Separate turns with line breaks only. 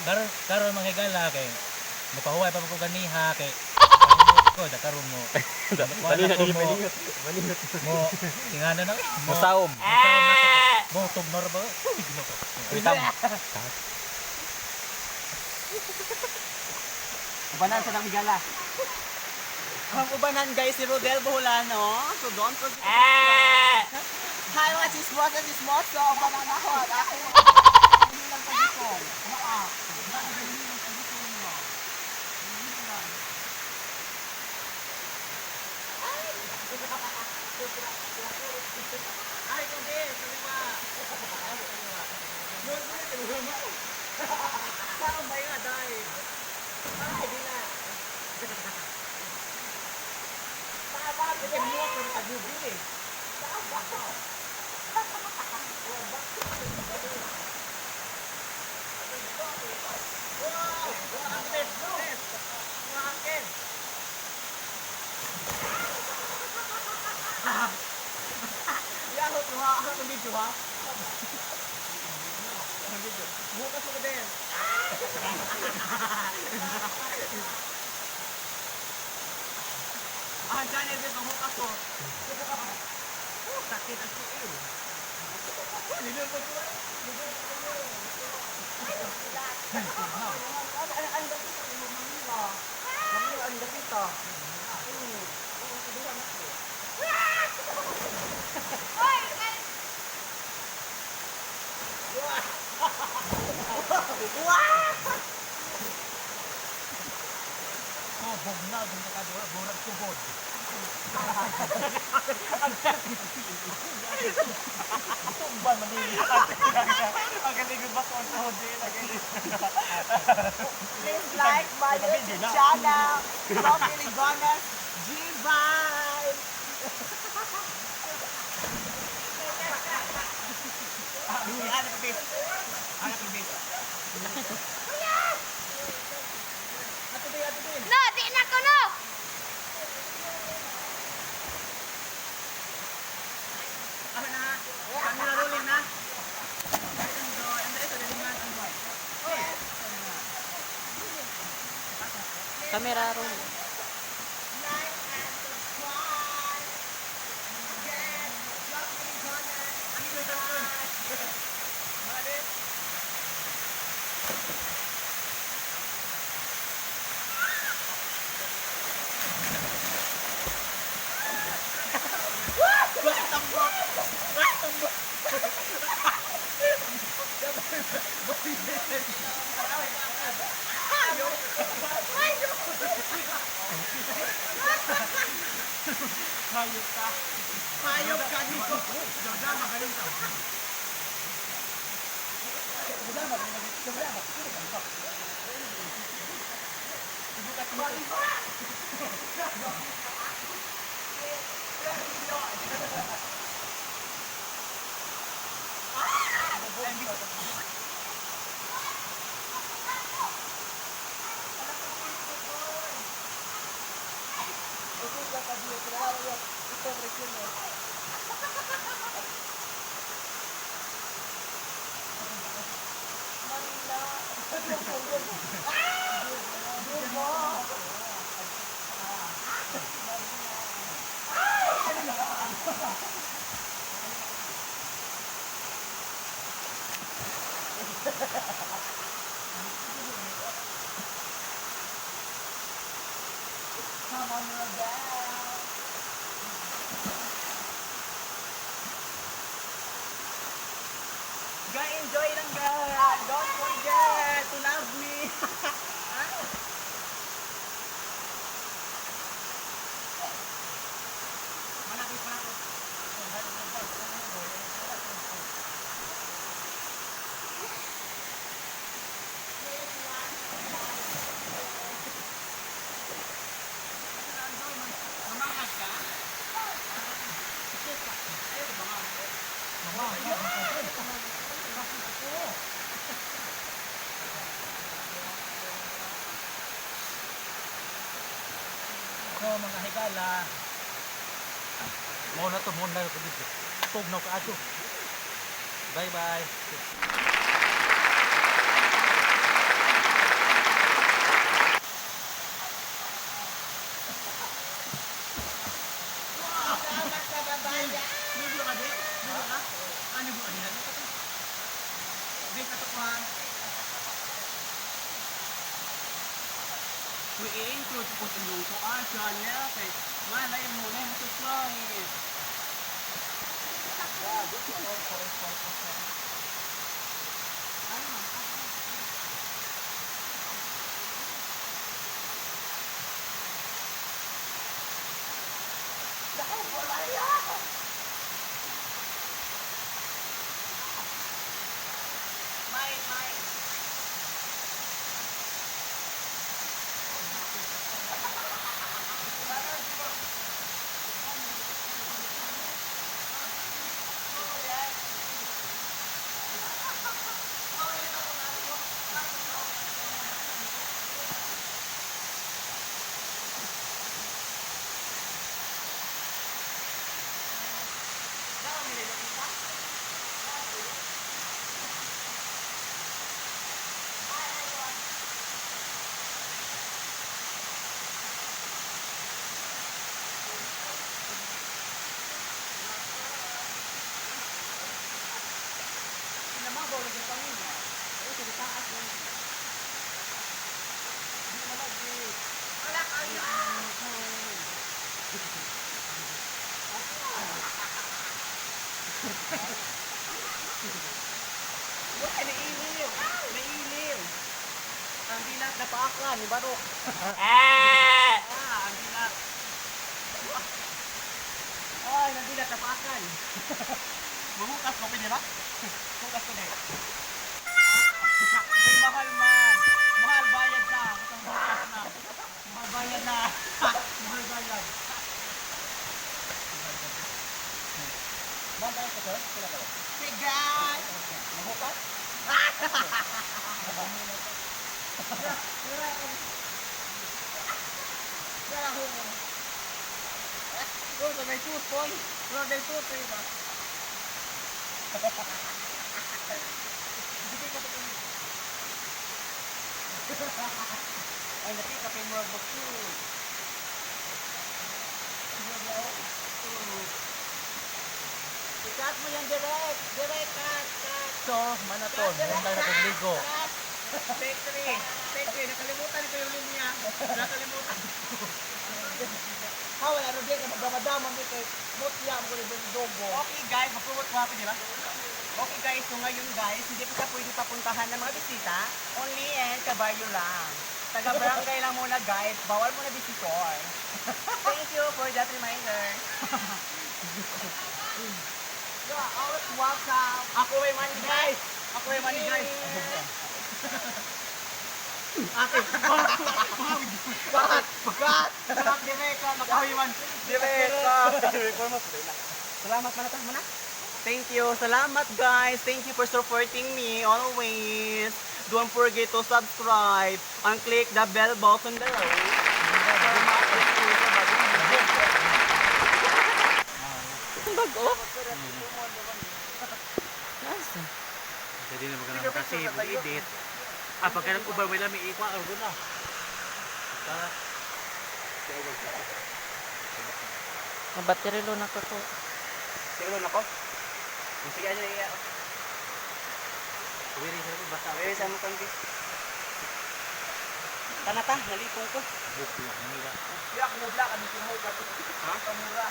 Karon karon mga higala kay napahuway pa ko ganiha kay kalimot ko da karon mo.
Dali na, dali,
mo
malingot. Malingot.
mo tingana na mo
Musaom.
mo tugnar ba? Uy, Ginoo ko.
Witam.
Ubanan sa nang higala. Ang ubanan, guys, si Rodel Boholano. So don't forget to subscribe. Hi, mga chismosa, chismoso. Ubanan ako at ako. Hindi lang tagisong. Maa. Hindi lang tagisong mo. Ay, kundi. Kaliwa. Saan ba yun, aday? Ay, di na. Yahoo, tuha ako ng video, ha? Ang video. Bukas mo din. Ah, channel din, panghukas ko. Oh, sakit ang tiil. Nilupot ko. Nilupot ko. Ay, ay, dapita. Mamila. Mamila, ang dapita.
Tubog na dun ka kadura, burag tubod. Tumba man ni.
Ang galing yung bato ang tuhod din. Ang galing.
Please like my YouTube channel, Rocky Ligones, G-Vibe! Ano pa, babe? Ano pa, babe? Ato ba, ato ba?
No, di na ko no.
Ano na? Camera rolling na? Guys, enjoy. Ang dali sa dalingan, enjoy.
Camera roll.
Like and subscribe. Again, Rocky Ligones, G-Vibe!
Hayop ka.
Hayop ka dito. Come on, Rodel. Guys, enjoy lang, guys. Don't forget to love me. Malapit pa ako.
higala. Mo na to, mo na ko dito. Tugnaw ka ato. Bye bye.
Salamat sa babayan.
Video ka, di? Video ka? Ano ba yan? Di, katukuhan. We i-include po sa inyong kuan channel kay malay mo na yung subscribe.
May, may. Sinamabaw na sa pamilya. Ay, sinitaas lang. Hindi na lagi. Wala kayo! Wala, nailiw. Nailiw. Ang dilat na paakla ni Barok. Ah, ang dilat. Ay, ang dilat na paakan.
Mahukas ko, pwede ba? Hukas ko din.
Ay, mahal man.
Mahal bayad na. Basta hukas na. Mahal bayad na. Mahal bayad. Ma'am, bayad ka, sir? Sila kayo?
Hey, guys!
Mahukas?
Oh, may tutoy. Rodel tutoy ba?
Ay, nakita kay Murag Bakso.
I-cut mo yan direct. Direct, cut, cut.
So, manaton, mo na kong ligo.
Cut.
Take three. Take three. Nakalimutan ko yung linya. Nakalimutan.
Ha, wala Rodel. Kaya magdamadama mo kay Mutya mo ko dogo.
Okay guys, mag-promote ko happy, di ba?
Okay guys, so ngayon guys, hindi pa siya pwede papuntahan ng mga bisita. Only and kabayo lang. Taga barangay lang muna guys, bawal muna visitor. Thank you for that reminder. You are always welcome.
Ako may money guys. Ako may money guys. Ate,
Cut! Cut!
Cut direct ka, makahoy man.
Direct ka. Salamat mana ta mana. Thank you. Salamat guys. Thank you for supporting me always. Don't forget to subscribe and click the bell button below. For ma-update kayo sa bagong video. Ang bago? Nasa?
Hindi na magandang kasi edit. Ah, pagka nag-ubar, wala may ikwa, argo na. Tara.
Mabattery lo na ko to.
Siguro na ko. Sige, ano iya.
Uwi rin sa basta.
Ay, sa mo kang Tanata, nalipong ko.
Buk lang, nila.
Black mo black, ano sinuhog ka? Ha? Kamura.